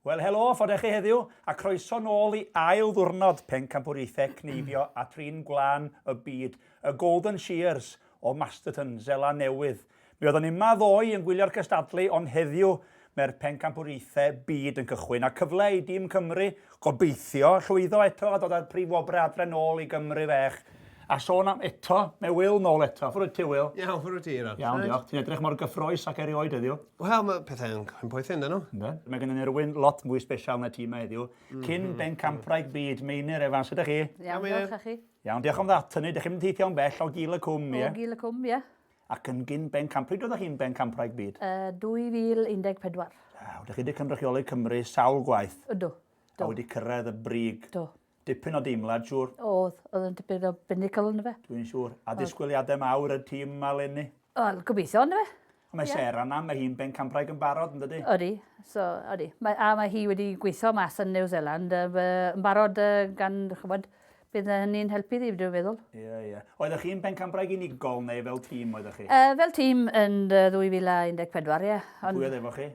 Wel, helo, ffordd chi heddiw, a croeso nôl i ail ddwrnod Pencampwriaethau Cneifio a Trin Gwlân y Byd, y Golden Shears o Masterton, Seland Newydd. Mi oeddwn ni yma ddoe yn gwylio'r cystadlu, ond heddiw mae'r Pencampwriaethau Byd yn cychwyn, a cyfle i dîm Cymru, gobeithio, llwyddo eto a dod â'r prif wobrau adre nôl i Gymru fech. A sôn am eto, mae Wil nôl eto. Ffwrdd wyt ti, Wil? Iawn, ffwrdd wyt ti, Iran? Iawn, diolch. Ti'n edrych mor gyffroes ac erioed heddiw. Wel, mae pethau'n yn poethi, yndyn nhw? Yndyn. Mae gennym ni rhywun lot mwy special na tîm heddiw. Cyn bencampwraig byd, Meinir Evans, sut ydych chi? Iawn, diolch a chi. Iawn, diolch am ddatynnu. Dych chi'n mynd teithio'n bell o Gil y Cwm, ie? O Gil y Cwm, ie. Ac yn gyn bencampwraig. Pryd oeddech chi'n bencampwraig byd? Uh, 2014. Waw, dych chi wedi cynrychioli Cymru sawl gwaith. Ydw. Do. A wedi cyrraedd y brig. Do. Dipyn o deimlad, siŵr. Oedd, oedd yn dipyn o binnacle yndyfe. Dwi'n siŵr. A disgwyliadau mawr y tîm yma 'leni? Wel, gobeithio yndyfe. Ond mae Sarah yna, mae hi'n bencampwraig yn barod, yn dydy? Ydy, so, ydy. Mae, a mae hi wedi gweithio mas yn New Zealand yn barod gan, chymod, bydd hynny'n helpu ddi, dwi'n feddwl. Ie, ie. Oeddech chi'n bencampwraig unigol neu fel tîm oeddech chi? Fel tîm yn 2014, ie. Ond, Pwy oedd efo chi?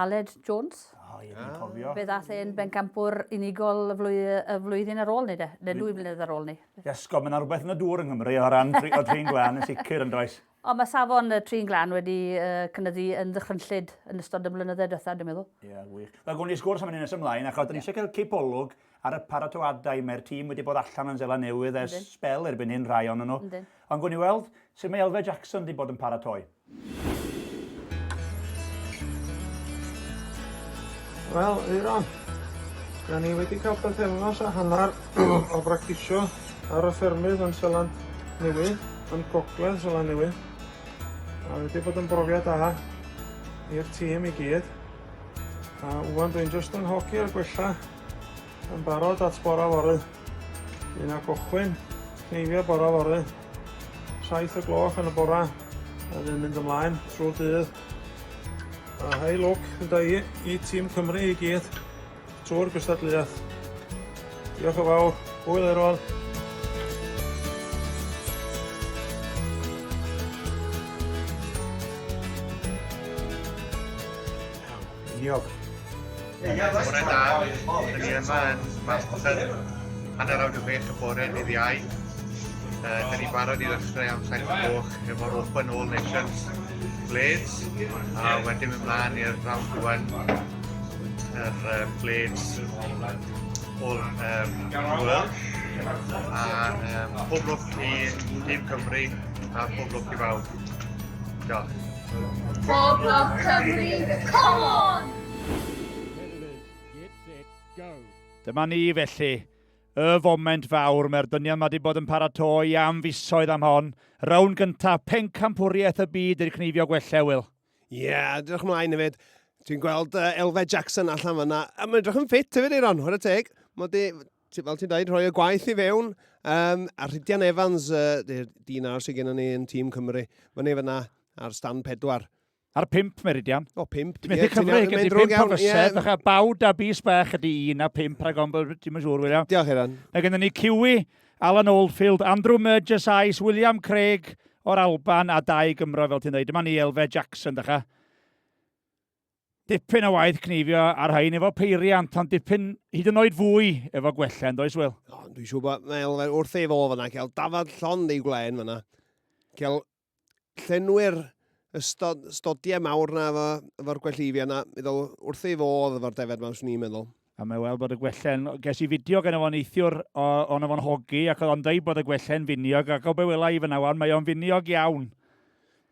Aled Jones. O, ie, dwi'n cofio. Fe ddath e'n bencampwr unigol y, flwy y flwyddyn ar ôl ni, de. Neu dwy flynedd ar ôl ni. Iasgob, mae yna rhywbeth yn y dŵr yng Nghymru o ran o trin glân yn sicr, yn does? Ond mae safon y trin glân wedi uh, cynyddu yn ddychrynllyd yn ystod y blynyddoedd diwethaf, dwi'n meddwl. Ie, yeah, wych. Wel, gwn i sgwrs am hynny nes ymlaen, achos yeah. ni eisiau cael cipolwg ar y paratoadau. Mae'r tîm wedi bod allan yn Seland Newydd ers sbel erbyn hyn, rhai ohonyn nhw. Yndyn. Ond gwn i weld sut mae Elfed Jackson wedi bod yn paratoi. Wel, Euron, da ni wedi cael pythefnos a hanner o bractisio ar y ffermydd yn Seland Newydd, yn gogledd Seland Newydd. A wedi bod yn brofiad da i'r tîm i gyd. A wwan dwi'n jyst yn hogi ar gwella yn barod at bora fory. Un a gochwyn, cneifio bora fory. 7 o gloch yn y bora, a fydd mynd ymlaen trwy'r dydd. A hei lwc gyda i, i tîm Cymru i gyd trwy'r gystadleuaeth. Diolch yn fawr. Hwyl Erol. Miniog. Bore da, dyn ni yma yn Masterton, 6:30 y bore dydd Iau. Uh, dyn ni barod i ddechrau am 7 o gloch efo'r Open All Nations Blades a wedyn mynd mlaen i'r round 1 yr um, Blades All um, World a um, pob lwc i Tîm Cymru a pob lwc i bawb. Diolch. Pob lwc Cymru, come on! Dyma ni felly, y foment fawr. Mae'r dynion 'ma 'di bod yn paratoi am fisoedd am hon. Rownd gyntaf Pencampwriaeth y Byd i'r cneifio gwella, Wil. Ie, yeah, edrych ymlaen hefyd. Dwi'n gweld uh, Elfed Jackson allan fanna. A mae'n edrych yn ffit hefyd, Eiron, chwarae teg. Mae di, fel ti'n dweud, rhoi y gwaith i fewn. Um, a Rhydian Evans, uh, dyn ar sydd gennym ni yn tîm Cymru, fyny fyna ar stand pedwar. Ar pump, Meridian. O, pump. Ti'n methu cyfri, gen ti pump o fysedd, yeah. bawd a bys bach ydy un a pump, rhag ond bod ti'n siŵr, William. Diolch, Iran. Mae gennym ni Kiwi, Alan Oldfield, Andrew Murgess Ice, William Craig o'r Alban a dau Gymro, fel ti'n dweud. Dyma ni Elfe Jackson, dych Dipyn o waith cneifio ar rhain efo peiriant, ond dipyn hyd yn oed fwy efo gwella, yn does, Wil? O, dwi'n siŵr bod mae Elfe wrth ei fodd fyna, cael dafad llond ei gwlen fyna. Cael llenwi'r ystod, stodiau mawr na efo, efo'r gwellifiau na, meddwl, wrth ei fodd efo'r defed ma, swn i'n meddwl. A mae weld bod y gwellen, ges i fideo gen fo neithiwr o'n fo'n hogi ac oedd o'n dweud bod y gwellen finiog ac o be wela i fyna wan, mae o'n finiog iawn.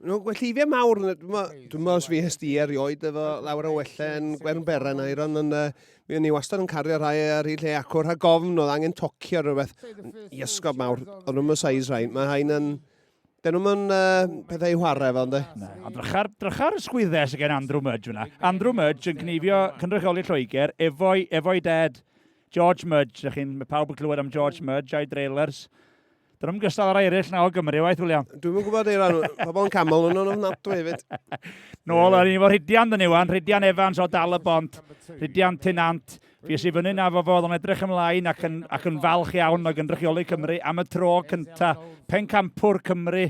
No, gwellifiau mawr, dwi'n meddwl os fi hysdi erioed efo lawer o wellen Gwern Beren a Iron yn, uh, mi o'n i wastad yn cario rhai ar hyd lle acw rhag gofn, oedd angen tocio rhywbeth. Iesgob mawr, ond nhw'n size rhai. Mae rhain yn, Dyn nhw'm yn uh, pethau i chwarae efo, ynddi? Na, ond drycha'r, drycha'r sgwyddes sydd gen Andrew Mudge fyna. Andrew Mudge yn cneifio cynrychioli Lloegr efo'i, efo'i dad, George Mudge. Dych chi'n, mae pawb yn clywed am George Mudge a'i drailers. Dyn nhw'n gystal ar eraill na o Gymru, waith, William. Dwi'm yn gwybod Eiran, pobl yn camel nhw'n ofnadwy hefyd. Nôl, ar ni efo Rhydian dyn ni wan, Rhydian Evans o Dal y Bont, Rhydian Tenant, Fues i fyny 'na efo fo, oedd o'n edrych ymlaen ac yn, ac yn falch iawn o gynrychioli Cymru am y tro cynta. Pencampwr Cymru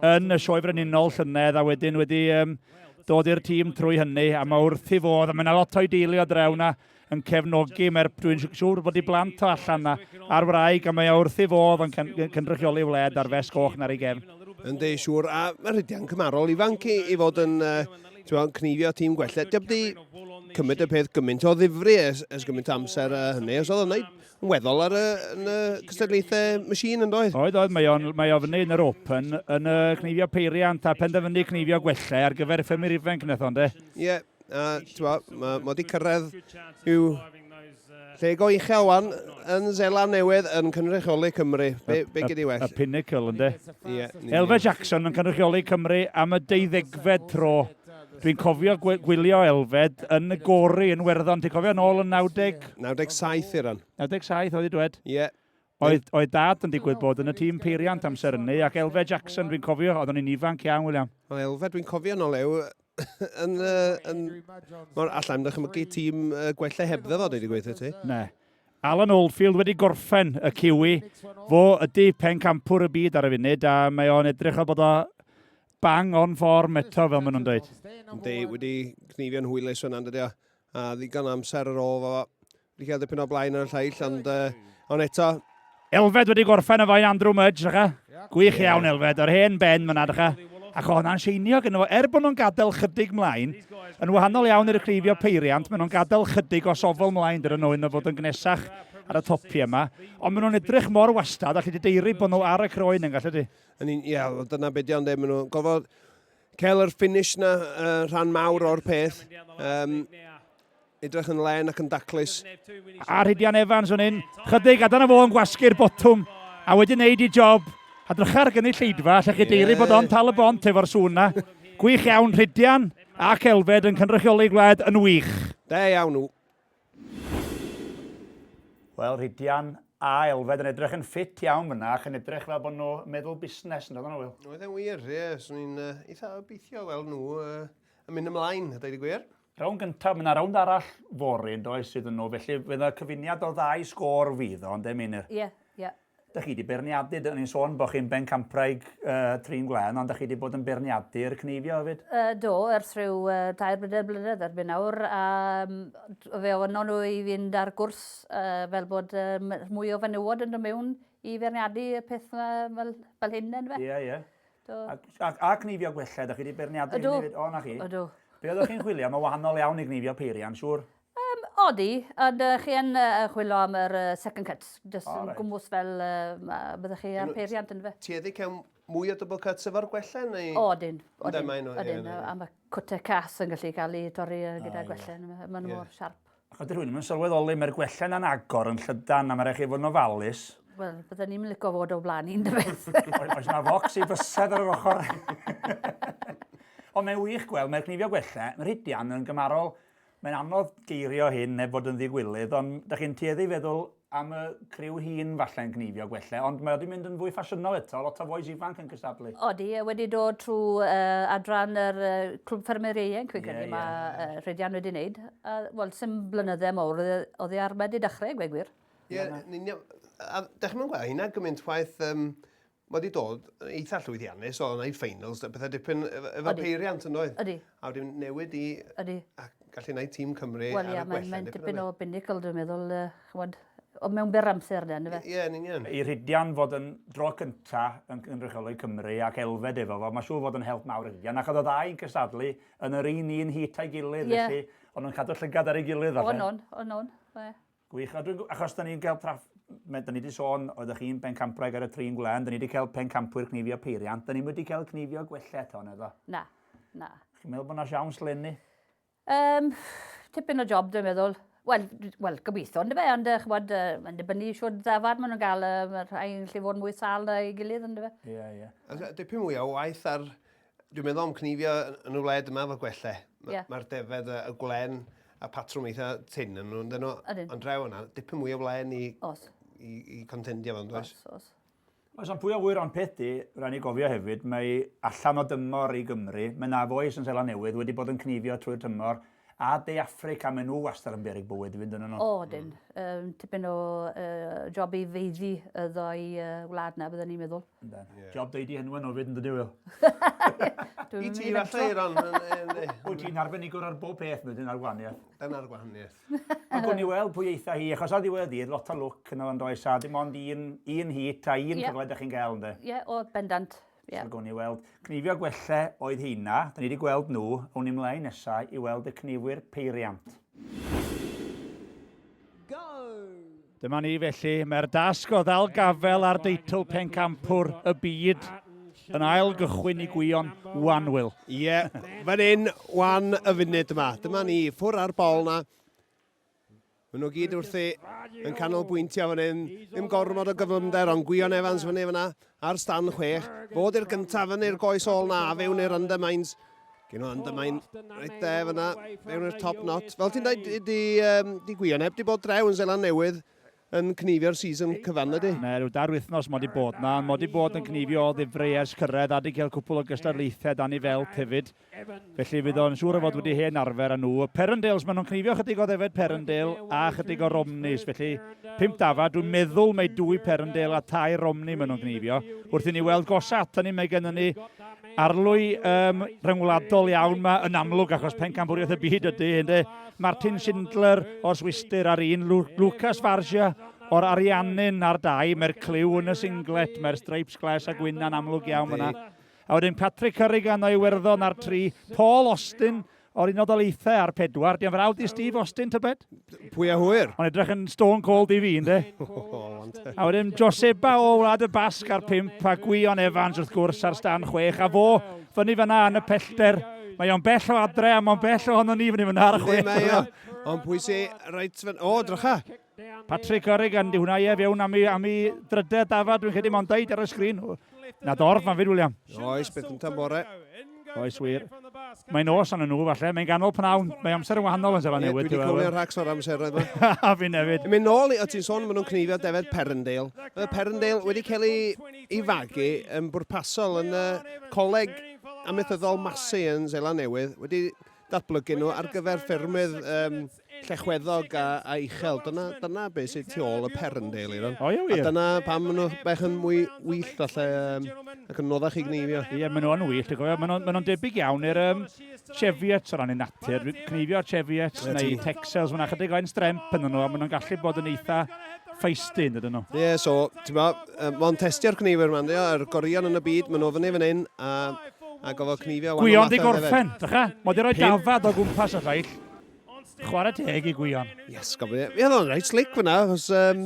yn y Sioe Frenhinol llynedd a wedyn wedi um, dod i'r tîm trwy hynny, a mae wrth i fodd, a mae yna lot o'i deulu o draw 'na yn cefnogi, mae'r, dwi'n siŵr bod i blant o allan 'na a'r wraig, a mae o wrth i fodd yn cynrychioli wled a'r fes goch 'na ar ei gefn. Yndi, siŵr, a mae Rhydian cymharol ifanc i, i fod yn uh, ti'n cnifio tîm gwella. Diolch di cymryd y peth gymaint o ddifri ers, ers gymaint o amser uh, hynny, os oedd o'n yn weddol ar y, yn y cystadlaethau machine yn doedd? Oedd, oedd, mae o'n, mae o fyny yn yr Open, yn y cneifio peiriant a penderfynu cneifio gwellau ar gyfer ffermwyr ifanc wnaeth o'n de. Ie, yeah, a ti'n mae ma wedi cyrraedd i'w lle go uchel wan yn Zeland Newydd yn cynrychioli Cymru. Be, be gyd i well? Y pinnacle, ynddo? Ie. Yeah, Elfed Jackson yn cynrychioli Cymru am y deuddegfed tro. Dwi'n cofio gwylio Elfed yn y Gori yn Werddon. Ti'n cofio nôl yn 90? 97 Iran. 97 oedd i dwed? Ie. Yeah. Oedd, oedd dad yn digwydd bod yn y tîm peiriant amser hynny, ac Elfed Jackson, dwi'n cofio, oeddwn i'n ifanc iawn, William. Oedd Elfed, dwi'n cofio nôl ew, yn, yn, mor allai'm dychmygu tîm uh, gwella hebddo fo, dweud y gweithio ti. Ne. Alan Oldfield wedi gorffen y Kiwi. Fo ydy pencampwr y byd ar y funud, a mae o'n edrych fel bod o bang on form eto, fel maen nhw'n dweud. Yndi, wedi cnifio'n hwylus fyna, dydy o. A ddigon amser ar ôl fo. Wedi cael dipyn o blaen ar y lleill, ond, uh, ond eto... Elfed wedi gorffen y fain Andrew Mudge, drycha. Gwych iawn, Elfed. Yr hen ben fyna, drycha. Ac o hwnna'n seinio gyda fo. Er bod nhw'n gadael chydig mlaen, yn wahanol iawn i'r cneifio peiriant, maen nhw'n gadael chydig o sofl mlaen dydyn nhw, un o fod yn gnesach ar y topiau yma. Ond maen nhw'n edrych mor wastad, allu di deiri bod nhw ar y croen yn gallu di. Yn un, ie, dyna beth di ond, maen nhw'n gofod cael yr finish na, uh, rhan mawr o'r peth. Um, edrych yn len ac yn daclus. A Rhydian Evans yn un, chydig, a dyna fo yn gwasgu'r botwm, a wedi wneud i job. A drycha'r gynulleidfa, allech chi deiri bod o'n tal y bont efo'r sŵn na. Gwych iawn, Rhydian ac Elfed yn cynrychioli gwlad yn wych. Da iawn nhw. Wel, Rhydian a Elfed yn edrych yn ffit iawn fyna ac yn edrych fel bod nhw meddwl busnes yn dod nhw, Wil. Oedd e'n wir, ie. Swn i'n uh, eitha obeithio weld nhw uh, yn mynd ymlaen, a dweud y gwir. Rownd gyntaf, mae yna rownd arall fory yn does iddyn nhw, felly fydd yna cyfuniad o ddau sgôr fydd o, ynde Meinir? Ie, ie. Dych chi wedi beirniadu, o'n i'n sôn bod chi'n bencampwraig uh, trin gwlân, ond dych chi wedi bod yn beirniadu'r cneifio hefyd? Uh, do, ers rhyw uh, tair blynedd blynedd erbyn nawr, a um, fe ofynnon nhw i fynd ar gwrs uh, fel bod um, mwy o fenywod yn dod mewn i feirniadu y peth uh, fel, fel hyn, yn fe? Ie, ie. Do. A, a, a cneifio gwella, dych chi wedi beirniadu Ydw. hynny hefyd? O, na chi? Ydw. Be oeddech chi'n chwilio? Mae wahanol iawn i gneifio peiriant, siŵr. Um, odi, ond uh, chi yn uh, chwilio am yr uh, second cuts, just oh, yn right. gwmws fel uh, byddech chi ar peiriant yn fe. Tueddu cael mwy o double cuts efo'r gwella neu? O, odyn. Odyn, odyn. A mae cwtau cas yn gallu cael ei torri gyda oh, gwella, yeah. maen nhw mor siarp. Ac ydy rhywun ddim yn sylweddoli, mae'r gwella yna'n agor yn llydan a mae rhaid chi fod yn ofalus. Wel, bydden ni'n licio fod o blaen un dy beth. Oes yna focs i fysedd ar yr ochr. Ond mae'n wych gweld, mae'r cnifio gwella, mae Rhydian yn gymarol Mae'n anodd geirio hyn heb fod yn ddigwilydd, ond da chi'n tueddu i feddwl am y criw hŷn falle'n cneifio gwella, ond mae o wedi mynd yn fwy ffasiynol eto, lot o fois ifanc yn cystadlu. Odi, a wedi dod trwy uh, adran yr uh, Clwb Ffermwyr Ieuenc, fi'n credu, yeah, mae uh, Rhydian wedi wneud. Uh, Wel, sy'n blynydde mawr, oedd e ar wedi dechrau, gweud gwir. Ie, yeah, a dych chi'n gweld hynna gymaint waith um, Mae wedi dod yn eitha llwyddiannus, oedd yn finals a pethau dipyn efo peiriant yn doedd? Ydy. A wedyn newid i... Ydy. A gallu gwneud tîm Cymru Wel, ar y gwella. Mae'n dipyn o binnacle, dwi'n meddwl, uh, chymod, o mewn byr amser den, ife? Ie, yn union. I Rhydian fod yn dro cynta yn cynrychioli Cymru ac Elfed efo fo, mae'n siŵr fod yn help mawr i Rhydian, ac oedd y ddau yn cystadlu yn yr un un hit a'i gilydd, yeah. felly o'n nhw'n cadw llygad ar ei gilydd. O'n o'n, o'n o'n, ie. Gwych. A dwi'n, achos da ni'n cael traff... Da ni wedi sôn, oeddech chi'n bencampwraig ar y trin gwlân, da ni wedi cael pencampwyr cnifio peiriant, da ni'n wedi cael cnifio gwella eto, naddo? Na, na. Chi'n meddwl bod yna siawns lenni? Um, tipyn o job, dwi'n meddwl. Wel, well, gobeithio, ynddo fe, ond chybod, uh, mae'n dibynnu siwr ddafad maen nhw'n gael, uh, mae rhai yn gallu fod mwy sal na'i gilydd, ynddo fe. Ie, ie. Dipyn mwy o waith ar Dwi'n meddwl am cnifio yn y wled yma efo gwelle. Ie. Mae'r defed, y gwlen a patrwm eitha tyn yn nhw, yndyn nhw? Ydyn. Ond draw yna, dipyn mwy o wlen i, Os. i, i contendio fo, oes? Os, os. Oes, ond pwy a ŵyr ond peth di, rhaid ni gofio hefyd, mae allan o dymor i Gymru, mae na fois yn Seland Newydd wedi bod yn cnifio trwy'r tymor, a De Affrica, maen nhw wastad yn beryg bywyd i fynd yno nhw. O, dyn. Um, tipyn o uh, job i feiddi y ddoi uh, wlad na, byddwn ni'n meddwl. Yndan. Yeah. Job deud i henwa nhw fyd yn dydy, Will. I ti falle, Iron. Wyt ti'n arbenigwr ar bob peth, wedyn, ar gwahaniaeth. Dyna'r gwahaniaeth. Ond gwn i weld pwy eitha hi, achos ar ddiwedd dydd, lot o lwc yno yn does, a dim ond un, un hit a un yeah. cyfle ydych chi'n gael, ynddo? Ie, yeah, o, bendant. Yeah. So gwn i weld. Cnifio gwelle oedd heina, da ni wedi gweld nhw, awn ni mlaen nesaf i weld y cnifwyr peiriant. Dyma ni felly, mae'r dasg o ddal gafel ar deitl pencampwr y byd yn ail gychwyn i Gwion wan, Wil. Ie, yeah, fan hyn, wan y funud yma. Dyma ni, ffwr ar bol na. Maen nhw gyd wrthi yn canolbwyntio fan hyn. Ddim gormod o gyflymder, ond Gwion Evans fyny fyna ar stan chwech. Fod i'r gyntaf fyny'r goes ôl na, a fewn i'r undermines. Gyn o undermine reit de fyna, fewn i'r top knot. Fel ti'n dweud, di, um, di Gwion heb di bod drew yn Seland Newydd yn cnifio'r season cyfan ydy? Ne, rhyw dair wythnos mod i bod na, ond mod i bod yn cnifio o ddifri ers cyrraedd a di cael cwpl o gystadlaethau dan i felt hefyd. Felly fydd o'n siŵr o fod wedi hen arfer â nhw. Y Perendales, maen nhw'n cnifio chydig o ddefed Perendale a chydig o Romneys. Felly, pump dafad, dwi'n meddwl mae dwy Perendale a tair Romney maen nhw'n cnifio. Wrth i ni weld gosa aton ni, mae gennym ni arlwy um, rhyngwladol iawn ma yn amlwg achos pencampwriaeth y byd ydy, ynddo. Martin Schindler o'r Swistir ar un, Lucas Varsia o'r Ariannin ar dau, mae'r cliw yn y singlet, mae'r stripes gles a gwyn amlwg iawn yna. A wedyn Patrick Corrigan o Iwerddon ar 3, Paul Austin o'r Unol Daleithiau ar 4. Di'n frawd i Steve Austin, tybed? Pwy a hwyr? Mae'n edrych yn stone cold i fi, ynddo? A wedyn Joseba o Wlad y Basg ar 5 a Gwion Evans wrth gwrs ar stan 6. A fo fyny fyna yn y pellter. Mae o'n bell o adre a mae'n bell ohono ni fyny fyna ar y 6. Mae o. Ond pwy sy reit fan... O, drycha! Patrick Corrigan, di hwnna ie, fewn am ei, am ei drydedd dafad, dwi'n credu mae'n deud ar y sgrin. Na dorf ma'n fyd, William. Oes, beth yn tan bore. Oes, wir. Mae'n nos arnyn nhw, falle. Mae'n ganol pnawn. Mae amser yn wahanol yn Seland Newydd. Dwi wedi cofio'r rhacs o'r amseroedd yma. A fi hefyd. Mynd nôl, o ti'n sôn, maen nhw'n cneifio defed Perendale. Mae Perendale wedi cael ei, ei fagu yn bwrpasol yn y coleg amaethyddol Massey yn Seland Newydd. Wedi datblygu nhw ar gyfer ffermydd um, llechweddog a, a uchel. Dyna, dyna beth sydd tu ôl y Perndale, Iron. O, ie, wir. A dyna pam maen nhw bech yn mwy wyllt, falle, um, ac yn noddach i gneifio. Ie, maen nhw yn wyllt. Dwi'n cofio, maen nhw'n maen nhw debyg iawn i'r um, Cheviots o ran ei natur. Cneifio Cheviots neu Texels, mae'n chydig o'n stremp yn nhw, a maen nhw'n gallu bod yn eitha feisty, yn dydyn nhw. Ie, yeah, so, ti'n bo, mae'n testio'r cneifwyr ma'n yr gorion yn y byd, maen nhw fyny fan hyn, a A gofod cnifio wahanol Gwion di gorffen, drycha. Mae di rhoi dafad o gwmpas y llaill. Chwarae teg i Gwion. Yes, gofio. Ie, oedd o'n reit slick fyna, achos um,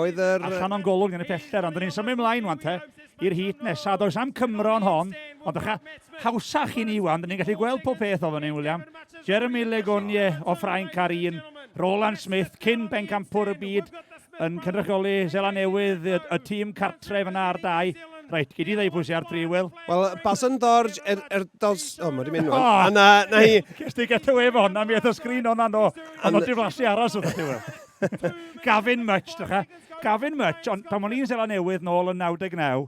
oedd yr... Allan o'n golwg yn y pellter, ond ni'n symud ymlaen wan te, i'r hit nesaf. Does am Cymro yn hon, ond drycha, hawsach i ni wan, dyn ni'n gallu gweld pob peth o fan hyn, William. Jeremy Legonie o Ffrainc ar un, Roland Smith, cyn bencampwr y byd, yn cynrychioli Seland Newydd, y, y tîm cartref yna ar dau. Reit, gei di ddeud pwy sy ar dri, Will. Wel, Basan Dorj, er, er dos... O, oh, mae wedi mynd rwan. A na, na hi... Ces ti get away efo hwnna, mi aeth y sgrin o'na no. Ond o'n diflasu aros wrth ti, Will. Gavin Much, dych Gavin Much, ond pan o'n i'n Seland Newydd nôl yn 99,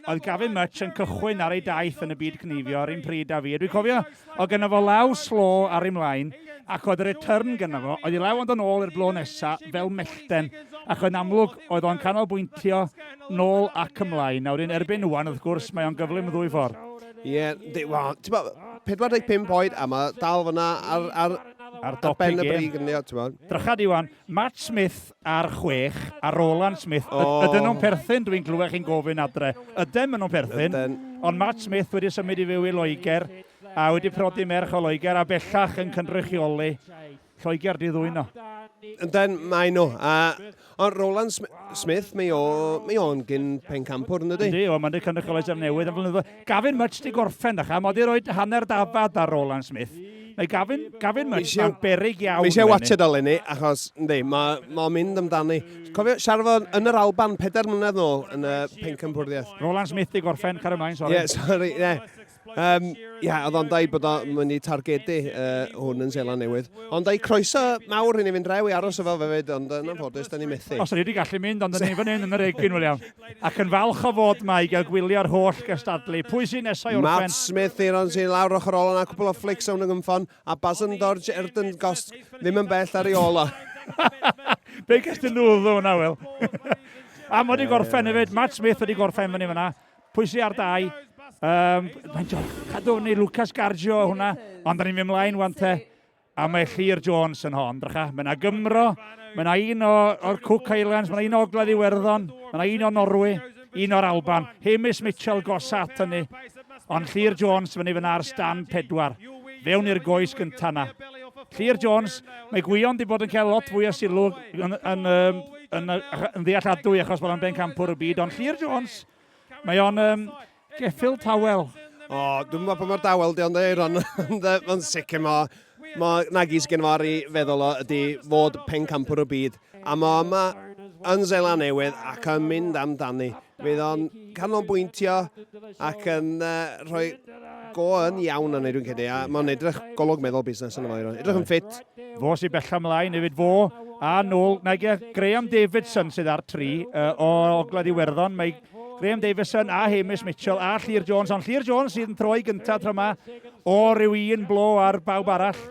oedd Gavin Much yn cychwyn ar ei daith yn y byd cnifio ar un pryd â fi. Dwi'n cofio, oedd gynno fo law slo ar ei mlaen, ac oedd y return gynno fo, oedd ei law ond yn ôl i'r blo nesa fel mellten, ac yn amlwg oedd o'n canolbwyntio nôl ac ymlaen. Nawr, un erbyn wan, wrth gwrs, mae o'n gyflym y ddwy ffordd. Ie, yeah, well, ti'n bo, 45 oed, a mae dal fyna ar, ar, ar, ar ben y brig yn ti'n bo. Drycha di wan, Matt Smith ar chwech, a Roland Smith. Oh. Ydyn nhw'n perthyn, dwi'n glywed chi'n gofyn adre. Ydyn maen nhw'n perthyn. Ydyn. Ond Matt Smith wedi symud i fyw i Loegr, a wedi prodi merch o Loegr, a bellach yn cynrychioli Lloegr di ddwyn o. Yndyn, mae nhw. A, ond Roland Smith, mae o, mae o'n gyn pencampwr, yn dydi? Yndi, o, mae'n cynrychioli Seland Newydd am flynyddoedd. Gavin Much di gorffen, dach, a mae di roi hanner dafad ar Roland Smith. Mae Gavin, Gavin Much, mae'n beryg iawn. Mae eisiau watched o lenni, achos, yndi, mae ma mynd amdani. Cofio, siarad fo yn yr Alban, 4 mlynedd nôl, yn y pencampwriaeth. Roland Smith di gorffen, car ymlaen, sori. Ie, yeah, sori, ie. Yeah. Um, ia, oedd o'n dweud bod o'n mynd i targedu uh, hwn yn Seland Newydd. Ond dau croeso mawr i ni fynd draw i aros efo fe fyd, ond yn anffodus, da ni methu. Os o'n i wedi gallu mynd, ond ni fan hyn yn yr egin, William. Ac yn falch o fod ma i gael gwylio'r holl gystadlu. Pwy sy'n nesau orffen? Matt Smith, Eiron sy'n lawr ochr ôl yna, cwpl o flicks o'n ymffon, a Basendorj Erdengost ddim yn bell ar ei ôl o. Be ges ti lwdd o hwnna, Wil? a mae wedi gorffen hefyd. Matt Smith wedi gorffen fyny fyna. Pwy sy'n ar dau? Um, mae'n cadw fyny Lucas Gargio hwnna. Ond da ni'n mynd mlaen wan te. A mae Llyr Jones yn hon, drycha. Mae yna Gymro, mae yna un o, o'r Cook Islands, mae yna un o Ogledd Iwerddon, mae yna un o Norwy, un o'r Alban. Hamish Mitchell gosa at hynny. Ond Llyr Jones fyny fyna ar stand pedwar. Fewn i'r goes gyntaf na. Llyr Jones, mae Gwion di bod yn cael lot fwy o sylw yn, yn, yn, yn, yn ddealladwy achos bod o'n bencampwr y byd, ond Llyr Jones, mae o'n um, geffyl tawel. O, dwi'n meddwl pa mor dawel di ond Eiron, ond mae'n sicr mo, mo na gys gen fo ar ei feddwl o ydy fod pencampwr y byd. A mo yma yn Seland Newydd ac yn mynd amdani. Fydd o'n canolbwyntio ac yn uh, rhoi go yn iawn arni, dwi'n credu. A mae'n edrych golwg meddwl busnes yn y fo. Edrych yn ffit. Fo sy'n bella ymlaen hefyd, fo a nôl. Na i Graham Davidson sydd ar tri uh, o Ogledd Iwerddon. Mae Graham Davison a Hamish Mitchell a Llyr Jones, ond Llyr Jones sydd yn troi gyntaf tro yma o ryw un blo ar bawb arall.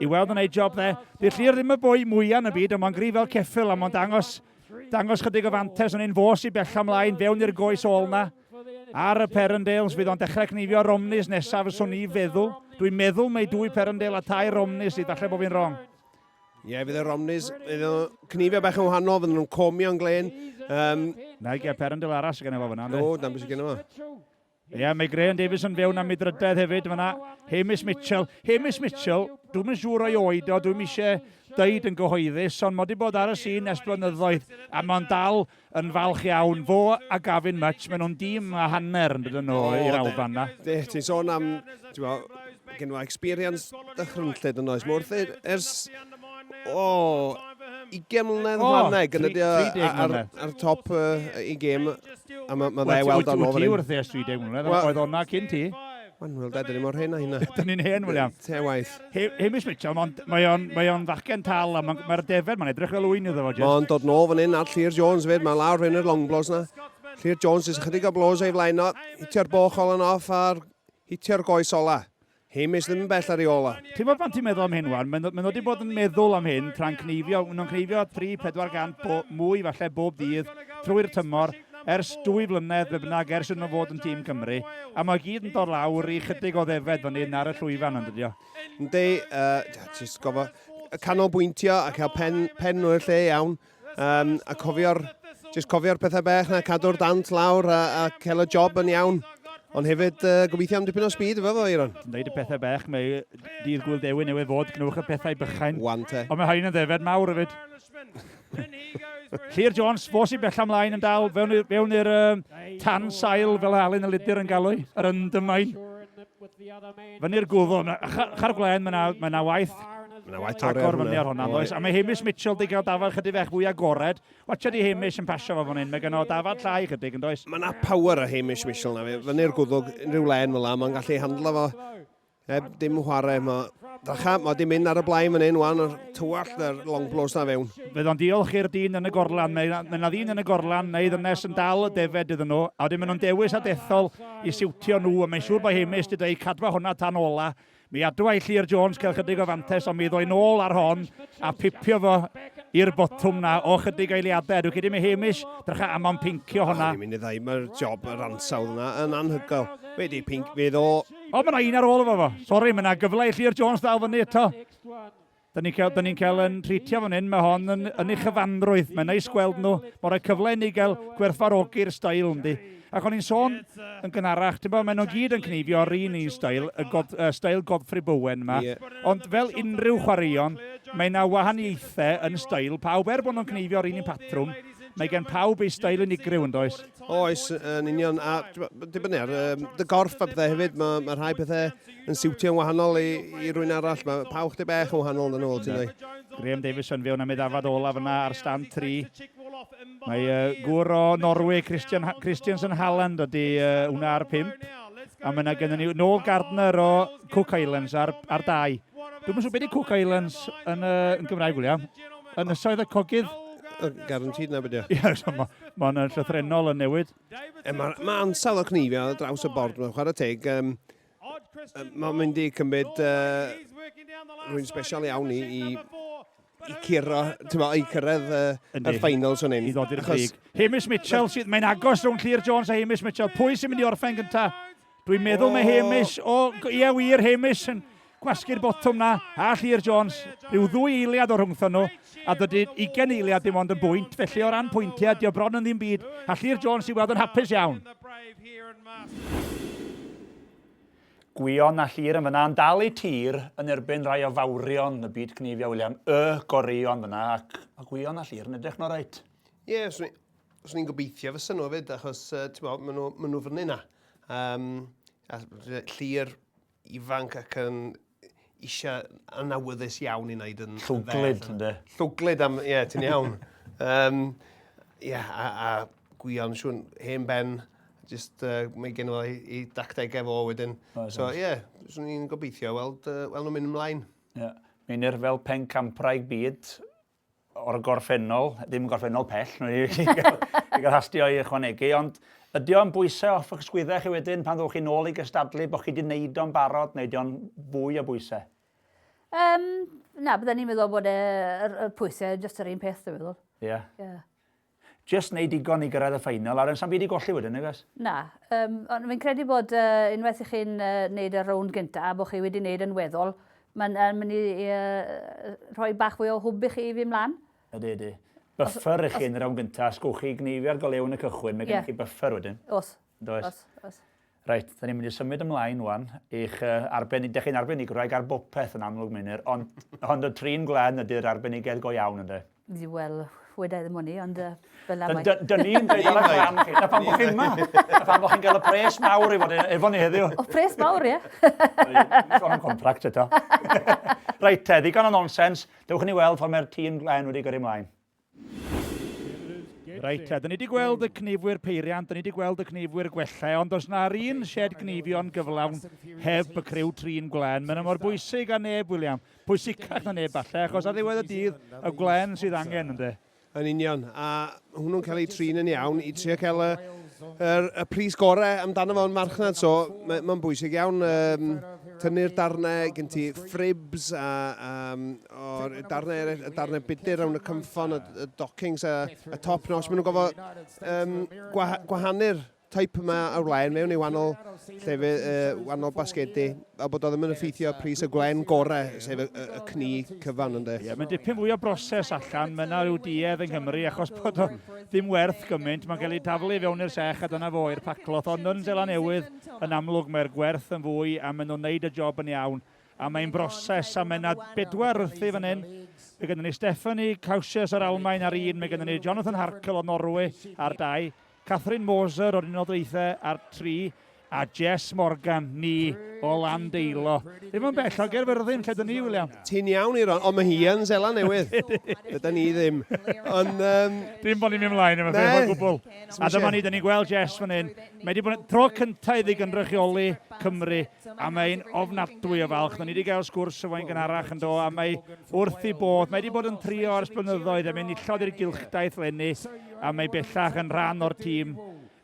I weld yn ei job dde. Dy'r Llyr ddim y boi mwyaf yn y byd, ond mae'n gryf fel ceffyl a mae'n dangos Dangos chydig o fantes ond un fo sy'n bella ymlaen fewn i'r goes ôl na. Ar y Perendales, fydd o'n dechrau cneifio Romneys nesaf fyswn i feddwl. Dwi'n meddwl mai dwy Perendale a tair Romney sydd, falle bod fi'n wrong. Ie, yeah, fydd y Romneys, fydd o'n cneifio bach yn wahanol, fydden nhw'n comio'n glên. Um, Na i gael Perendale arall sydd gen i fo fyna. O, na beth sydd gen i fo. Ie, yeah, mae Graham Davies yn fewn am ei drydedd hefyd fyna. Hamish Mitchell. Hamish Mitchell, dwi'n yn siŵr o'i oed o, dwi'n eisiau deud yn gyhoeddus, ond mae wedi bod ar y sîn ers blynyddoedd, a mae'n dal yn falch iawn. Fo a Gavin Much, maen nhw'n dîm a hanner yn dydyn nhw i'r Alban na. De, ti'n sôn am, ti'n bod, gen fo experience dychrynllyd yn oes. Mae wrth ers, o, 20 mlynedd chwaneg yn ydi ar, ar top uh, i gêm. A mae ma dde weld o'n ofyn. Wyt ti wrth ers 30 mlynedd, oedd o'na cyn ti. Wel, wel, da, dyn ni mor hen a hynna. Dyn ni'n hen, William. Te waith. Hamish Mitchell, mae o'n mae on fachgen tal, a mae'r ma defed, mae'n edrych fel wyn iddo fo, just. Mae'n dod nôl fan hyn ar Llyr Jones fyd, mae'n lawr fan yr long blows na. Llyr Jones, ys ychydig o blows o'i flaen o, hitio'r boch ol yn off a'r hitio'r goes ola. Hamish ddim yn bell ar ei ôl o. Ti'n gwybod pan ti'n meddwl am hyn wan, maen nhw wedi bod yn meddwl am hyn tra'n cneifio, maen nhw'n cneifio 3-400 bo, mwy falle bob dydd trwy'r tymor, ers dwy flynedd be bynnag, ers iddyn nhw fod yn tîm Cymru, a mae gyd yn dod lawr i chydig o ddefed fan hyn ar y llwyfan yn dydio. Yndi, uh, jyst gofio, canolbwyntio a cael pen, pen nhw i'r lle iawn, um, a cofio'r, jyst cofio'r pethau bech na, cadw'r dant lawr a, a cael y job yn iawn. Ond hefyd, uh, gobeithio am dipyn o speed efo fo, Iron. Ti'n dweud y pethau bech, mae dydd Gwyl Dewi newydd fod, gnwch y pethau bychain. Wan te. Ond mae rhain yn ddefed mawr hefyd. Llyr Jones, fo sy'n bella ymlaen yn dal, fewn, fewn i'r um, tan sail fel Alun y Lidur yn galw, yr undermine. Fyny'r gwddw, char gwlen, mae yna ma waith Mae yna waith torri ar hwnna. Fyny ar hwnna, does? A mae Hamish Mitchell wedi cael dafad chydig fech fwy agored. Watcha di Hamish yn pasio fo fan hyn. Mae gen o dafad llai chydig, yn does? Mae yna power ar Hamish Mitchell na. Fyny'r gwddwg, unrhyw len fel la, mae'n gallu handlo fo. Heb dim chwarae, mae... Dracha, mae di mynd ar y blaen fan hyn, wan, tywallt yr long blows na fewn. Fydd o'n diolch i'r dyn yn y gorlan. Mae yna ddyn yn y gorlan neu ddynes yn dal y defed iddyn nhw, a wedyn maen nhw'n dewis a dethol i siwtio nhw, a mae'n siŵr bod Hamish wedi dweud cadwa hwnna tan ola. Mi adwa i Llyr Jones cael chydig o fantes, ond mi ddoi nôl ar hon a pipio fo i'r botwm na o chydig eiliadau. Dwi'n credu mae Hamish, drycha, a mae'n pincio hwnna. O'n i'n mynd i ddweud, mae'r job, yr ansawdd yna yn anhygoel. Wedi pink, fydd o... O, mae yna un ar ôl efo fo. Sori, mae yna gyfle i Llyr Jones ddal fyny eto. Da ni'n cael, da ni cael yn treatio fan hyn, mae hon yn, yn ei chyfanrwydd. Mae'n neis gweld nhw. Mae'n rhoi cyfle i ni gael gwerthfawrogi'r stael, yndi. Ac o'n i'n sôn yn gynharach, ti'n bod, maen nhw'n gyd yn cneifio'r un un stael, y God, uh, stael Godfrey Bowen yma. Yeah. Ond fel unrhyw chwaraeon, mae yna wahaniaethau yn stael pawb. Er bod nhw'n cneifio'r un un patrwm, mae gen pawb ei stael unigryw yn does? Oes, yn union. A dibynnu ar um, dy gorff a pethau hefyd, mae, mae rhai pethau yn siwtio'n wahanol i, i rwy'n arall. Mae pawb chdi bech yn wahanol yn ôl, ti'n dweud. Graham Davis yn fewn am ei ddafad olaf yna ar stand 3. Mae uh, gŵr o Norwy, Christian, Christiansen Halland, ydy uh, hwnna ar 5. A mae yna gennym ni Noel Gardner o Cook Islands ar, ar dau. Dwi'n siŵr beth ydy Cook Islands yn, uh, yn Gymraeg, William. Ynysoedd y Cogydd. Guaranteed na beth Ie, so mae'n ma llythrenol yn newid. E, Mae ma ansawdd o cnifio ar draws y bord, mae'n chwarae teg. Um, mae'n mynd i cymryd uh, rhywun special iawn i, i, i curo, ti'n i cyrraedd uh, yr finals o'n un. I ddod i'r brig. Hamish Mitchell, sydd, mae'n agos rhwng Llyr Jones a Hamish Mitchell. Pwy sy'n mynd i orffen gyntaf? Dwi'n meddwl mae Hamish, o, ie wir, Hamish yn gwasgu'r botwm na, a Llyr Jones, rhyw ddwy eiliad o rhwngthon nhw, a dydy 20 eiliad dim ond yn bwynt, felly o ran pwyntiau, dio bron yn ddim byd, a Llyr Jones i weld yn hapus iawn. Gwion a Llyr yn fyna yn dal eu tir yn erbyn rhai o fawrion y byd cneifio, William, y goreuon fyna, ac mae Gwion a Llyr yn edrych yn oreit. Ie, yeah, swn i'n gobeithio fysa nhw hefyd, achos uh, ti'n bod, maen nhw, maen nhw fyny na. Um, a Llyr ifanc ac yn eisiau anawyddus iawn i wneud yn Llwglyd, ynddo? Llwglyd am, ie, yeah, ti'n iawn. um, yeah, a, a Gwion, siwn, hen ben, just uh, mae gen i i dactegau fo wedyn. Oes, so, ie, yeah, swn i'n gobeithio weld, uh, weld nhw'n mynd ymlaen. Ie. Yeah. Meinir fel pencampwraig byd, o'r gorffennol, ddim yn gorffennol pell, nhw i, i gael, i gael hastio i ychwanegu, ond ydy o'n bwysau off eich sgwyddau chi wedyn pan ddowch chi nôl i gystadlu bod chi wedi wneud o'n barod, neu ydy o'n fwy o bwysau? Um, na, bydden ni'n meddwl bod y, y, y pwysau jyst yr un peth, dwi'n meddwl. Ie. Yeah. Yeah. Jyst wneud digon i gyrraedd y ffeinal, a sa'm byd i golli wedyn, nag oes? Na, um, ond fi'n credu bod uh, unwaith i chi'n uh, neud y rownd gynta, a bod chi wedi neud yn weddol, mae'n uh, mynd i uh, rhoi bach fwy o hwb i chi i fi mlaen. Ydy, ydy. Buffer i chi yn y rownd gynta, os gwch chi gneifio'r golew yn y cychwyn, mae yeah. gennych chi buffer wedyn. Os. Does? Os, os. Reit, da ni'n mynd i symud ymlaen wan i'ch uh, arbennig... Dych chi'n arbenigwraig ar bopeth yn amlwg, Meinir, ond, ond y trin gwlen ydy'r arbenigedd go iawn, ynddo? Wel, weda i ddim o'n i, ond uh, fel la mae. Dyn ni'n dweud ar y rhan chi. Na pam bod chi'n yma. Na pam bod chi'n cael y pres mawr i fod e, efo ni heddiw. O, pres mawr, ie. Sôn am contract eto. Reit te, ddigon o nonsens. Dewch i ni weld ffordd mae'r tîm glen wedi gyrru ymlaen. Reit te, dyn ni wedi gweld y cnifwyr peiriant, dyn ni wedi gweld y cnifwyr gwellau, ond does na'r un shed gnifio'n gyflawn heb y criw trin gwlen. Mae'n mor bwysig a neb, William. Pwysicach na neb falle, achos ar ddiwedd y dydd, y gwlen sydd angen, ynddo. Yn union, a hwnnw'n cael ei trin yn iawn i trio cael y, yr, y pris gorau amdano fo'n marchnad, so mae'n ma bwysig iawn um, tynnu'r darnau, gen ti fribs a um, o'r darnau eraill, y darnau budur rownd y cynffon, y, y dockings a y top notch, maen nhw'n gofod um, gwahanu'r type yma ar wlaen mewn i wahanol llefydd, uh, wahanol basgedi, a bod o ddim yn effeithio pris y gwlen gorau, sef y, y, y cni cyfan ynddo. Ie, yeah, mae'n dipyn fwy o broses allan, mae yna rhyw duedd yng Nghymru, achos bod o ddim werth gymaint, mae'n cael ei daflu fewn i'r sech a dyna fo i'r pacloth, ond yn Seland Newydd, yn amlwg mae'r gwerth yn fwy a maen nhw'n neud y job yn iawn. A mae'n broses, a mae yna bedwar wrthi fan hyn. Mae gennym ni Stephanie Causius o'r Almaen ar un, mae gennym ni Jonathan Harkel o Norwy ar dau, Catherine Moser o'r Unol Daleithiau ar 3, a Jess Morgan, ni, o Landeilo. Ddim yn bell o Gaerfyrddin, lle dyn ni, William. Ti'n iawn, Iron, ond mae hi yn Seland Newydd. Dyda ni ddim. Ond... Um, Dim bod ni'n mynd ymlaen efo beth o gwbl. A dyma ni, dyn ni'n gweld Jess fan hyn. Mae wedi bod yn tro cyntaf iddi gynrychioli Cymru, a mae'n ofnadwy o falch. Ni wedi cael sgwrs efo hi'n gynharach yn do, a mae wrth ei bodd. Mae wedi bod yn trio ers blynyddoedd, a mae'n enillodd i'r gylchdaith leni. a mae bellach yn rhan o'r tîm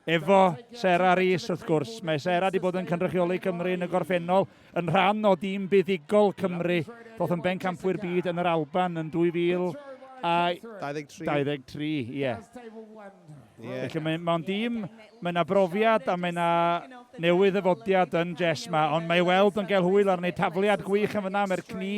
efo Sarah Rees wrth gwrs. Mae Sarah wedi bod yn cynrychioli Cymru yn y gorffennol, yn rhan o dîm buddugol Cymru, ddoth yn bencampwyr byd yn yr Alban yn 2023. 23, ie. Yeah. Yeah. Felly mae'n mae dîm, mae yna brofiad a mae yna newydd ddyfodiad yn Jess ma, ond mae weld yn cael hwyl arni, tafliad gwych yn fyna, mae'r cni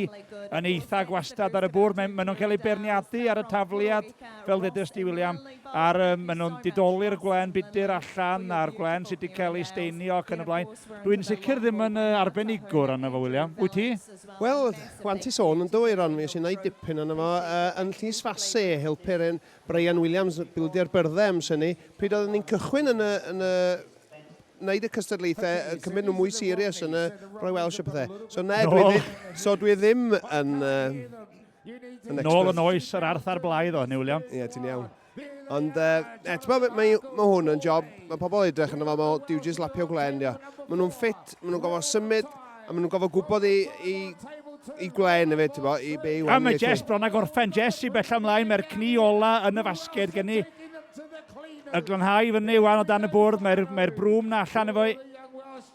yn eitha gwastad ar y bwrdd, mae, maen nhw'n cael eu beirniadu ar y tafliad, fel ddedes di William, a'r, um, maen nhw'n didoli'r gwlen budur allan, a'r gwlen sydd wedi cael ei steinio ac yn y blaen. Dwi'n sicr ddim yn uh, arbenigwr arno fo, William. Wyt ti? Wel, wan ti sôn yn dwy, Ron, mi eisiau gwneud dipyn arno fo. Uh, yn Llys Fase, helpu'r un Brian Williams, bildio'r byrddau am syni. Pryd oeddwn ni'n cychwyn yn y, yn y wneud y cystadlaethau, yn cymryd nhw mwy serious yn y Roy Welsh a pethau. So ne, dwi ddim, so dwi ddim yn, uh, yn Nôl yn oes yr arth a'r blaidd o hynny, William. Ie, yeah, ti'n iawn. Ond, uh, e, ti'n bod, mae, mae hwn yn job, mae pobl edrych yn efo, mae diw jyst lapio gwlen, dio. Maen nhw'n ffit, maen nhw'n gofod symud, a maen nhw'n gofod gwybod i, i, i gwlen hefyd, ti'n bod, i be i A mae Jess bron a gorffen, Jess i bell ymlaen, mae'r cni ola yn y fasged gen i. Y glanhau fyny wan o dan y bwrdd, mae'r mae brwm na allan efo i.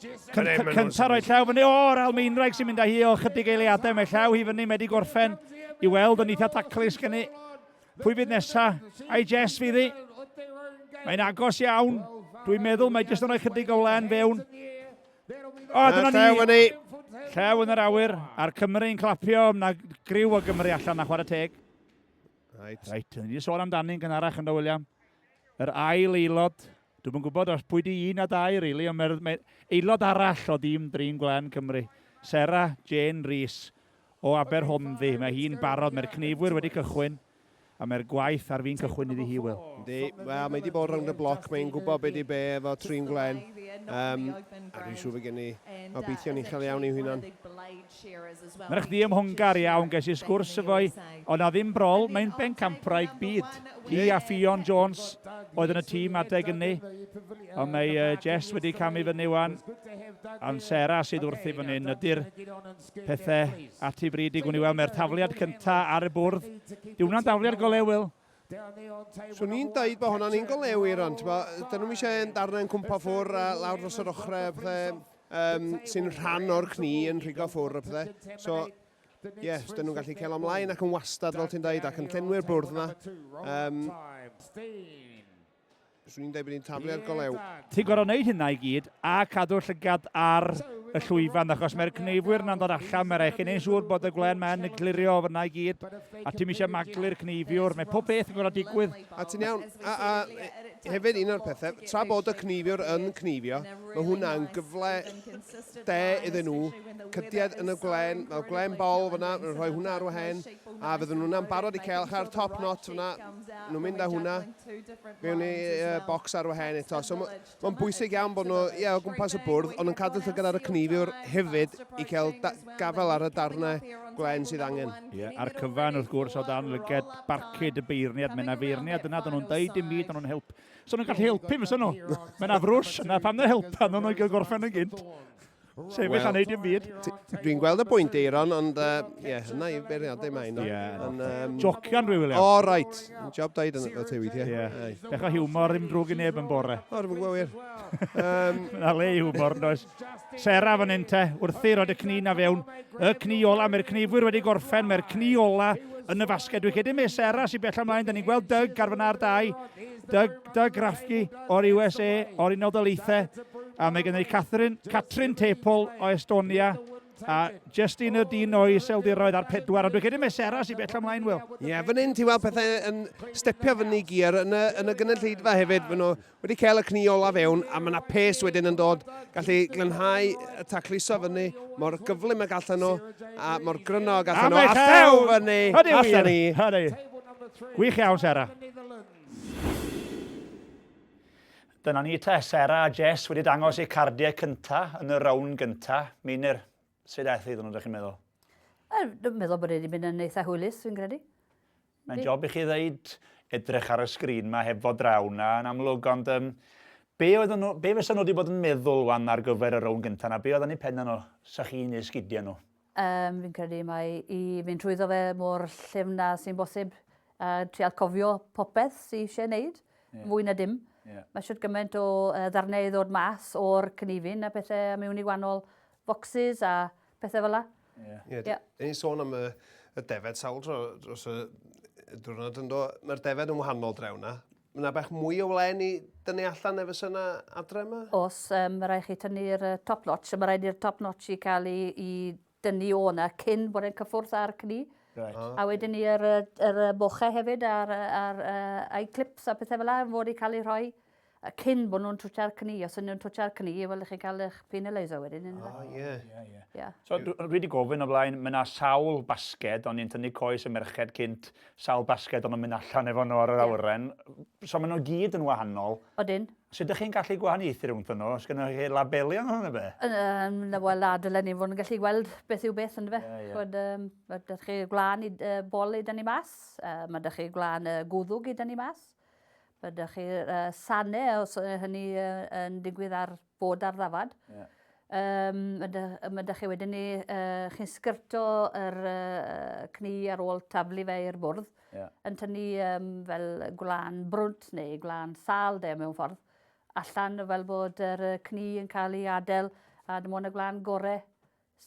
Cynta roi llaw fyny, o'r Almaenwraig sy'n mynd â hi o chydig eiliadau, mae llaw hi fyny, mae wedi gorffen i weld yn eitha taclus gen i. Pwy fydd nesa? Ai Jess fydd hi? Mae'n agos iawn. Dwi'n meddwl mae jyst yn rhoi chydig o wlen fewn. O, dyna ni. Llew ni. Llew yn yr awyr, a'r Cymru'n clapio, na griw o Gymru allan na chwarae teg. Right. Reit, ni wedi sôn amdani'n gynharach ynddo, William. Yr ail aelod, dwi'm yn gwybod os pwy di un a dau, really, ond mae'r mae aelod arall o dîm Drin Gwlen Cymru, Sarah Jane Rees o Aberhonddu. Mae hi'n barod, mae'r cneifwyr wedi cychwyn, a mae'r gwaith ar fin cychwyn iddi hi, Wil. Yndi, wel, mae di bod rownd y bloc, mae'n gwybod be di be efo Trin Gwlen. Um, a dwi'n siŵr fe gen i obeithio'n uchel iawn i'w hunan. Merch ddiymhongar iawn, ges i sgwrs efo hi, ond na ddim brol, mae'n bencampwraig byd. Hi a Ffion Jones oedd yn y tîm adeg ynny, ond mae uh, Jess wedi camu fyny wan, ond Sarah sydd wrthi fan hyn, ydy'r pethau at ei bryd i gwn i weld, mae'r tafliad cynta ar y bwrdd. Di hwnna'n dafliad golew, Will? Swn i'n dweud bod hwnna'n un go lew Eiron, t'bo', dyn nhw'm eisiau un darnau'n cwmpo ffwr a lawr dros yr ochrau a pethau um, sy'n rhan o'r cni yn rhigo ffwr a pethau. So, ie, yeah, os dyn nhw'n gallu cael ymlaen ac yn wastad, fel ti'n dweud, ac yn llenwi'r bwrdd yna. Um, Swn i'n dweud bod ni'n taflu ar golew. Ti'n gorfod wneud hynna i gyd a cadw llygad ar y llwyfan achos mae'r cneifwyr yna'n dod allan, mae rhaid chi wneud siŵr bod y gwlen ma'n glirio fyna i gyd a ti'm eisiau maglu'r cneifiwr, mae pob beth yn gorfod digwydd. A ti'n iawn, a, a hefyd un o'r pethau, tra bod y cneifiwr yn cneifio, mae hwnna'n gyfle de iddyn nhw, cydiad yn y gwlen, fel gwlen bol fyna, maen nhw'n rhoi hwnna ar wahen, a fydden nhw'n barod i cael ar top knot fyna, nhw'n mynd â hwnna mewn i uh, bocs ar wahen eto. So mae'n bwysig iawn bod nhw ie, o gwmpas y bwrdd, ond yn cadw llygad ar y cneifiwr hefyd i cael gafael ar y darnau gwlen sydd angen. Ie, yeah, a'r cyfan wrth gwrs o dan lyged barcud y beirniad. Mae yna feirniad yna, dyn nhw'n deud dim byd, dyn nhw'n help. So nhw'n gallu helpu fysa nhw. Mae yna frwsh yna, pam na helpa nhw'n nhw'n gorffen yn gynt. Sefyll well, a neud dim byd. Dwi'n gweld y bwynt, Eiron, ond ie, uh, yeah, yna i beirniadau mae yno. Ie. Ond, um, Jocian rwy, William. O, oh, right. Job da i dyn te weithiau. Ie. Bech o hiwmor, ddim drwg i neb yn bore. O, rwy'n gwybod wir. Um, Na le i hiwmor, does. Sera fan hyn te, wrthi roed y cni na fewn. Y cni ola, mae'r cnifwyr wedi gorffen, mae'r cni ola yn y fasged. Dwi'n credu mae Sera sy'n bell ymlaen, da ni'n gweld Doug ar fyna ar dau. Doug, Doug Rafki o'r USA, o'r Unol Daleithiau. A mae gen i Catherine, Catrin Tepol o Estonia, a Justin y dyn o'i Iseldiroedd ar pedwar. Ond dwi'n credu mae Sera sy'n bell ymlaen, Will. Ie, yeah, fan hyn ti'n weld pethau yn stepio fyny giar yn y, yn y gynulleidfa hefyd. Maen nhw wedi cael y cni ola fewn, a mae yna pes wedyn yn dod, gallu glanhau y tacluso fyny, mor gyflym y gallan nhw, a mor gryno y gallan nhw, a llew fyny, allan ni. Hynny. Gwych iawn, Sera. Dyna ni te, Sera a Jess wedi dangos eu cardiau cynta yn y rownd gynta. Meinir, sut aeth iddyn nhw, ydych chi'n meddwl? Dwi'n meddwl bod e wedi mynd yn eitha hwylus, fi'n credu. Mae'n job i chi ddeud edrych ar y sgrin ma heb fod draw na, yn amlwg, ond um, be, oedden nhw, be fysa nhw wedi bod yn meddwl wan ar gyfer y rownd gynta na? Be oedd yn eu penna nhw, sa chi'n ei sgidiau nhw? Um, fi'n credu mai i fynd trwyddo fe mor llyfn a sy'n bosib a trial cofio popeth sy'n eisiau wneud, yeah. fwy na dim. Yeah. Mae siwt gymaint o uh, ddarnau i ddod mas o'r cynifin a pethau mewn i wahanol boxes a pethau fel la. Ie. Yeah. Yeah. Ni'n sôn am y, y defed sawl tro dros y diwrnod yn do. Mae'r defed yn wahanol drew na. Mae yna bach mwy o wlen i dynnu allan efo syna adre yma? Os, um, mae rhaid chi tynnu'r top notch, a mae rhaid i'r top notch i cael ei, i dynnu o yna cyn bod e'n cyffwrdd â'r cni. Right. Oh. A wedyn ni yr, yr, yr bochau hefyd a'r, ar, eye clips a pethau fel yna yn fod i cael eu rhoi cyn bod nhw'n twtsia'r cni. Os ydyn nhw'n twtsia'r cni, wel, chi'n cael eich penaliso wedyn. O, oh, ie. Yeah. Yeah, yeah. So, dwi wedi gofyn o blaen, mae yna sawl basged, o'n i'n tynnu coes y merched cynt, sawl basged o'n nhw'n mynd allan efo nhw ar yr awyren. So, maen nhw gyd yn wahanol. Odyn. Sut ydych chi'n gallu gwahaniaethu rhwngthyn nhw? Os gennych chi labeli arnyn nhw neu be? Yym, na, wel, na, dylen ni fod yn gallu gweld beth yw beth, yndyfe? Ie, ie. Ch'mod, yym, ma' 'da chi gwlân i uh, bol i dynnu mas, uh, ma' 'da chi gwlân uh, gwddwg i dynnu mas. Mae ydych chi sanau, os hynny yn digwydd ar bod ar ddafad. Yeah. Mae ydych chi wedyn ni, chi'n sgyrto yr cni ar ôl taflu fe i'r bwrdd, yeah. yn tynnu um, fel gwlân brwnt neu gwlân sal de mewn ffordd, allan fel bod yr cni yn cael ei adael a dim ond y gwlân gore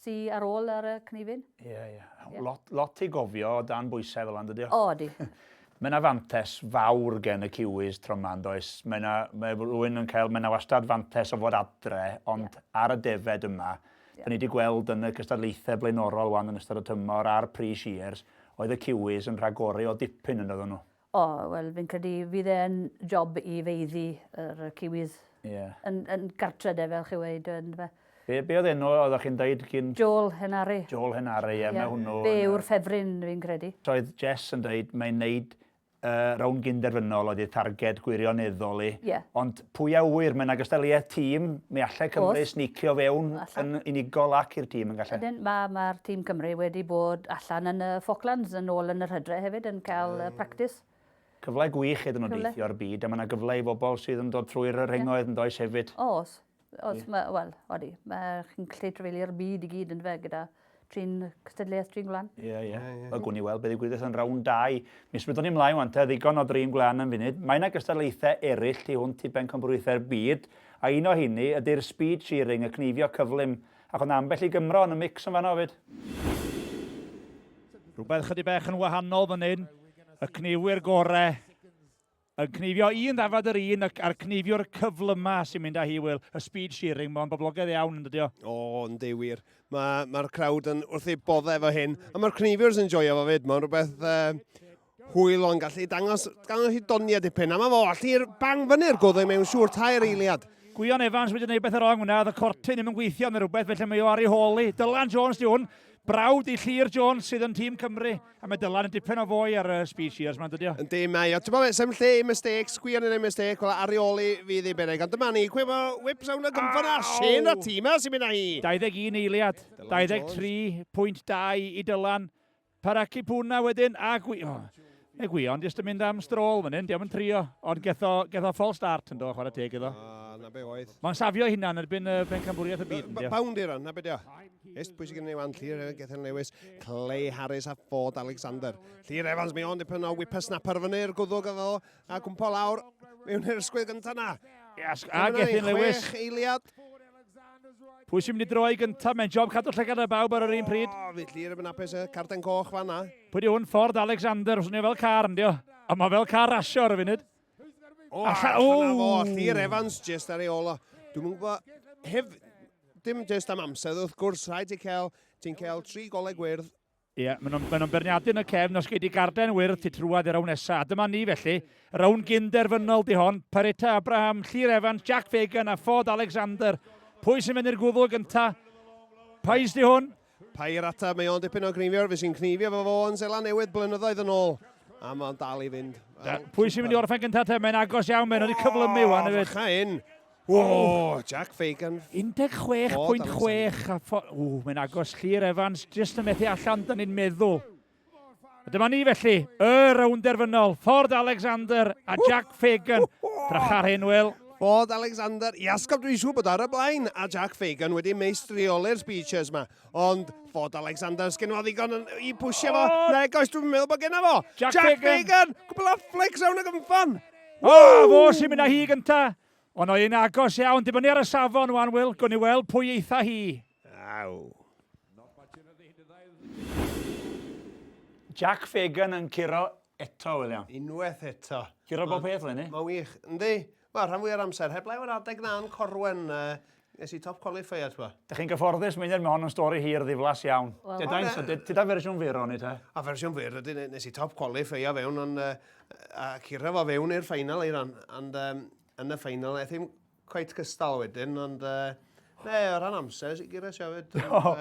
sy ar ôl ar y cnifyn. Ie, ie. Yeah. Lot, lot i gofio o dan bwysau fel yna, dydy o? O, ydy. Mae yna fantes fawr gen y Kiwis tro yma, does? Mae yna, mae rhywun yn cael, mae yna wastad fantes o fod adre, ond yeah. ar y defed yma, yeah. ni wedi gweld yn y cystadlaethau blaenorol wan yn ystod y tymor a'r pre-shears, oedd y Kiwis yn rhagori o dipyn yn oedden nhw. O, wel, fi'n credu fydd e'n job i feiddi yr Kiwis yeah. yn, yn gartre de, fel chi weid. Yn, fe. Be, be oedd enw oeddech chi'n deud cyn... Joel Henare. Joel Henare, ie, yeah, mae hwnnw... Fe yw'r ffefryn, fi'n credu. Oedd Jess yn deud, mae'n neud rownd gynderfynol oedd ei targed gwirioneddol i. Yeah. Ond pwy a ŵyr, mae yna gystadleuaeth tîm, mi allai Cymru Oes. sneacio fewn Allan. yn unigol ac i'r tîm yn gallu. Ydyn, mae'r ma tîm Cymru wedi bod allan yn y Falklands yn ôl yn yr hydre hefyd yn cael mm. practice. Cyfle gwych iddyn nhw Cyfle. deithio'r byd, a mae yna gyfle i bobl sydd yn dod trwy'r rhengoedd yn does hefyd. Oes, oes, yeah. wel, odi, mae chi'n gallu trefeilio'r byd i gyd yn fe gyda trin cystadleuaeth trin gwlan. Ie, ie. Wel, gwn i weld beth ddigwyddith yn rownd 2. Mi symudwn ni ymlaen wan te, ddigon o drin gwlan yn funud. Mae yna gystadlaethau eraill tu hwnt i bencampwriaethau'r byd, a un o hynny ydy'r speed shearing, y cneifio cyflym. Ac oedd 'na ambell i Gymro yn y mix yn fanno hefyd. Rhywbeth chydig bach yn wahanol fan hyn. Y cneifwyr gore yn cneifio un ddafad yr un ac a'r cneifiwr cyflyma sy'n mynd â hi, Wil. Y speed shearing, mae'n boblogaidd iawn yn dydi o? O, yndi wir. Mae'r ma crowd yn wrth ei boddau efo hyn. A mae'r cneifiwrs yn joio fo fyd. Mae'n rhywbeth hwyl o'n gallu dangos, dangos i doniau dipyn. A mae fo allu'r bang fyny'r gwddw mewn siŵr tair eiliad. Gwion Evans wedi gwneud beth yr ong hwnna, oedd y cortyn ddim yn gweithio neu rhywbeth, felly mae o ar ei hôl i. Dylan Jones di hwn, brawd i Llyr Jones sydd yn tîm Cymru. A mae Dylan yn dipyn o foi ar y speed shears ma'n dydio? Yndi, mae o. Ti'n bod, sem lle i mistakes, Gwion yn ei mistake, wel ar ei ôl i fydd ei berig. Ond dyma ni, cwympo whips awn y gymffon a Shane a tîm sy'n mynd â hi. 21 eiliad, 23.2 i Dylan. Paraki Puna wedyn, a Gwi... Oh, mae Gwion jyst yn mynd am strôl fan hyn, diolch yn trio. Ond geth o, geth o false start yn do, chwarae teg iddo. Ah, na be oedd. Mae'n safio hunan erbyn y bencampwriaeth y byd. Bound i'r na be dio. Est, pwy sydd gen i wan? Llyr Gethin Lewis, Clay Harris a Ford Alexander. Llyr Evans, mae o'n dipyn o whippersnapper fyny'r gwddwg iddo a cwmpo lawr mewn i'r ysgwydd gyntaf na. Yes, a Gethin Lewis. Chwech eiliad. Pwy sy'n mynd i droi gyntaf? Mae'n job cadw llygad ar bawb ar yr un pryd. O, fydd Llyr yn hapus y carden coch fan na. Pwy di hwn? Ford Alexander. Swnio fel car, ynddi o? A mae fel car rasio ar y funud. O, allan fo, Llyr Evans just ar ei ôl o. Dwi'm yn gwybod, hef, dim just am amser, wrth gwrs, rhaid ti cael, ti'n cael tri golau gwyrdd. Ie, yeah, maen nhw'n ma nhw berniadu yn y cefn, os gei di garden wyrdd, ti trwad i'r rown nesaf. A dyma ni felly, rown gynderfynol di hon, Parita Abraham, Llyr Evans, Jack Fagan a Ford Alexander. Pwy sy'n mynd i'r gwddw gynta? Pais di hwn? Pairata, mae o'n dipyn o gneifio, fe sy'n cneifio fo fo yn Seland Newydd blynyddoedd yn ôl. A mae'n dal i fynd. Well, Pwy sy'n mynd i orffen gyntaf te? Mae'n agos iawn, mae'n wedi cyflymu wan hefyd. Fycha un. O, Jack Fagan. 16.6 a ffo... Ww, mae'n agos. Llyr Evans, jyst yn methu allan, dyn ni'n meddwl. A dyma ni felly, y rownd derfynol. Ford Alexander a Jack Fagan. Drachar hyn, Will. Ford Alexander, Iasgob dwi'n siŵr bod ar y blaen, a Jack Fagan wedi meistrioli'r speeches ma. Ond Ford Alexander, sgen fo ddigon yn, i pwysio fo. O! Nag oes, dwi'n meddwl bod genna fo. Jack Jack Fagan. Fagan, cwbl o flicks awn y gymffon. O, fo sy'n mynd â hi gynta. Ond oedd hi'n agos iawn. Dibynnu ar y safon, wan, Will. Gwn i weld pwy eitha hi. Aw. Jack Fagan yn curo eto, William. Unwaith eto. Curo bob peth, Lenny. Mae'n wych. Yndi. Wel, rhan fwyaf o'r amser, heblaw yr adeg na yn Corwen, nes i top qualifier, ti'n Dych chi'n gyfforddus, mynd mae hon yn stori hir ddiflas iawn. Wel- Dedain, so, tyda fersiwn fyr o'n i te. A fersiwn fyr ydy, nes i top qualifier fewn, ond, a curo fo fewn i'r final, Eiran. And um, yn y final, aeth hi'm cweit cystal wedyn, ond uh, ne, o ran amser, si gyda si hefyd. O,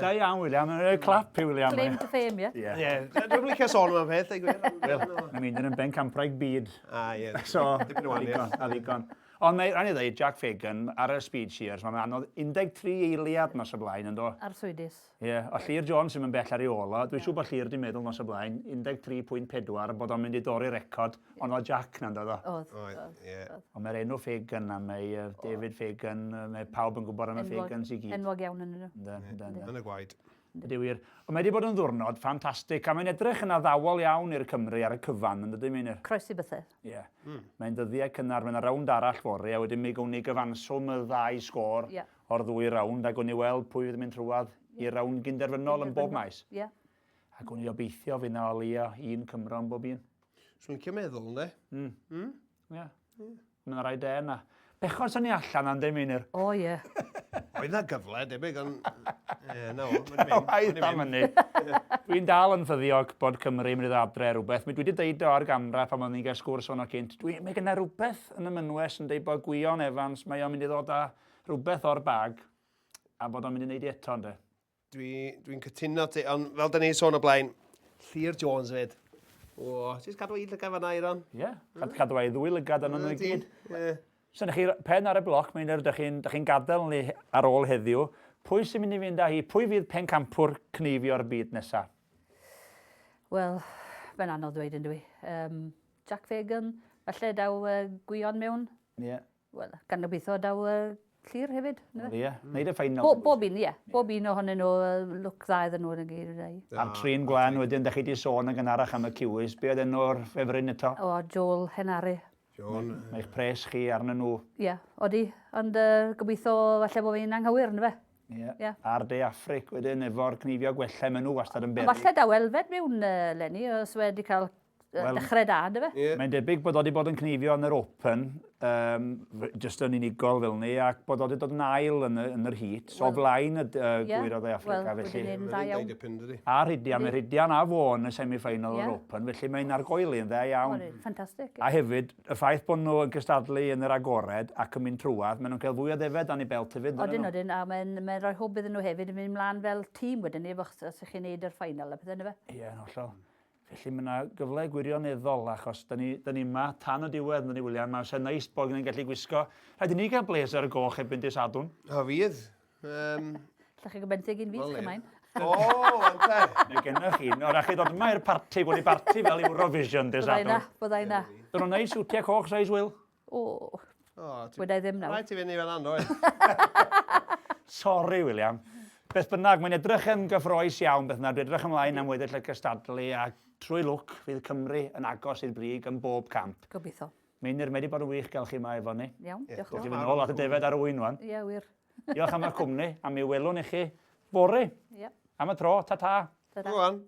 Da iawn, William. Mae'n rhoi clap i William. Claim to fame, ie? Ie. Ie, dwi'n licio sôn am y peth, ei gwir. Wel, mae'n mynd yn bencampwraig byd. A, ie. So, Dipyn o wahaniaeth. a ddigon, a ddigon. Ond mae, rhaid i ddweud, Jack Fagan ar y speed shears, mae'n anodd 13 eiliad nos y blaen, ynddo? Arswydus. Ie, yeah, o Llyr Jones sy'n mynd bell ar ei ôl o. Dwi'n siŵr bod Llyr di meddwl nos y blaen, 13.4, bod o'n mynd i dorri record, ond oedd Jack na'n dod o. Oedd. Oedd, ie. Ond mae'r enw Fagan a mae David Fagan, mae pawb yn gwybod am y Fagans i gyd. Enwog iawn yn nhw. Yndyn, yndyn. Yn y gwaed. Ydy wir. Ond mae wedi bod yn ddiwrnod ffantastig, a mae'n edrych yn addawol iawn i'r Cymry ar y cyfan, yn dydy, Meinir? Croesi bysedd. Ie. Yeah. Mae'n dyddiau cynnar, mae'n rownd arall fory, a wedyn mi gawn ni gyfanswm y ddau sgôr yeah. o'r ddwy rownd, a gawn ni weld pwy fydd yn mynd trwadd i'r rownd gynderfynol yn bob maes. Ie. Yeah. A gawn ni obeithio fydd na o leia un Cymro yn bob un. Swn i'n licio meddwl, ynddi? Mm. Mm? Ie. Yeah. Mae yna rai de yna. Bechod sy'n ni allan am dim un O, ie. Oedd na gyfle, debyg, ond... Ie, na o, mae'n mynd. Waith am hynny. Dwi'n dal yn ffyddiog bod Cymru yn mynd i ddod adre rhywbeth. Mi dwi wedi deud o ar gamra pan oeddwn ni'n cael sgwrs o'n o cynt. Dwi, mae gen i rhywbeth yn y mynwes yn deud bod Gwion Evans, mae o'n mynd i ddod â rhywbeth o'r bag a bod o'n mynd i wneud i eto, ynddo. Dwi'n dwi cytuno ti, ond fel da ni'n sôn o blaen, Llyr Jones fyd. O, jyst cadw i lygad fan'na, Eiron. Ie, yeah, mm. cadw ei ddwy lygad yn nhw i gyd. Ie. So, chi pen ar y bloc, mae'n ydych chi'n chi gadael ni ar ôl heddiw. Pwy sy'n mynd i fynd â hi? Pwy fydd pencampwr cneifio'r byd nesaf? Wel, mae'n anodd dweud yn dwi. Um, Jack Fagan, falle daw uh, Gwion mewn. Ie. Yeah. Wel, gan obeithio daw uh, Llyr hefyd. Ie, yeah. Neud y final. Bo, bob un, ie. Bob un ohonyn nhw, lwc dda iddyn nhw yn y gyd. A'r trin glan wedyn, da chi wedi sôn yn gynharach am y Kiwis. Be oedd enw'r ffefryn eto? O, Joel Henare. Joel. Mae eich pres chi arnyn nhw. Ie, yeah, odi. Ond uh, gobeithio falle bod fi'n anghywir, ynddo fe? Ie. Yeah. Yeah. A'r De Affric wedyn efo'r cnifio gwellau, maen nhw wastad yn beri. Falle daw Elfed mewn uh, Lenny, os wedi cael well, dechrau da, ynddo fe? Yeah. Mae'n debyg bod o wedi bod yn cnifio yn yr Open, um, just yn unigol fel ni, ac bod o wedi dod yn ail yn, y, yn yr heat, so well, flaen y uh, yeah. gwyr o Dde Affrica, well, felly. Wel, dda iawn. A Rhydian, mae Rhydian a fo yn y semi-final yeah. yr Open, felly mae'n argoeli yn dda iawn. Ffantastig. A hefyd, y ffaith bod nhw yn cystadlu yn yr agored ac yn mynd trwadd, maen nhw'n cael fwy o ddefed dan i belt hefyd. Odyn, odyn, a mae'n mae rhoi hwb iddyn nhw hefyd yn mynd mlaen fel tîm wedyn ni, os ych chi'n neud yr final a pethau, ynddo fe? Ie, yn hollol. Felly mae yna gyfle gwirioneddol achos da ni, da ni yma tan y diwedd, yn ni William, mae'n sy'n neis bod ni'n gallu gwisgo. Rhaid i ni gael blazer goch erbyn dydd Sadwrn. O, fydd. Um, Llach chi gobenthyg un fi, Wel, ie. chymain. O, ante. Neu gennych chi, o, rhaid chi ddod yma i'r parti, gwneud i barti fel Eurovision dydd Byddai na, Sadwrn. byddai na. Dyn nhw'n neud siwtiau coch size, Will? O, O, ti... weda i ddim nawr. Rhaid ti fynd i fel anno, Sorry, William. Beth bynnag, mae'n edrych yn gyffroes iawn beth bynnag. Dwi'n edrych ymlaen am weddill y cystadlu a trwy lwc fydd Cymru yn agos i'r brig yn bob camp. Gobeithio. Meinir, mae wedi bod yn wych gael chi yma efo ni. Iawn, diolch Dwi'n yn mynd fawr. nôl at y defaid ar y wyn wan. Ie, wir. Diolch am y cwmni, a mi welwn i chi fory. Ie. Am y tro, ta-ta. Ta-ra. Go on.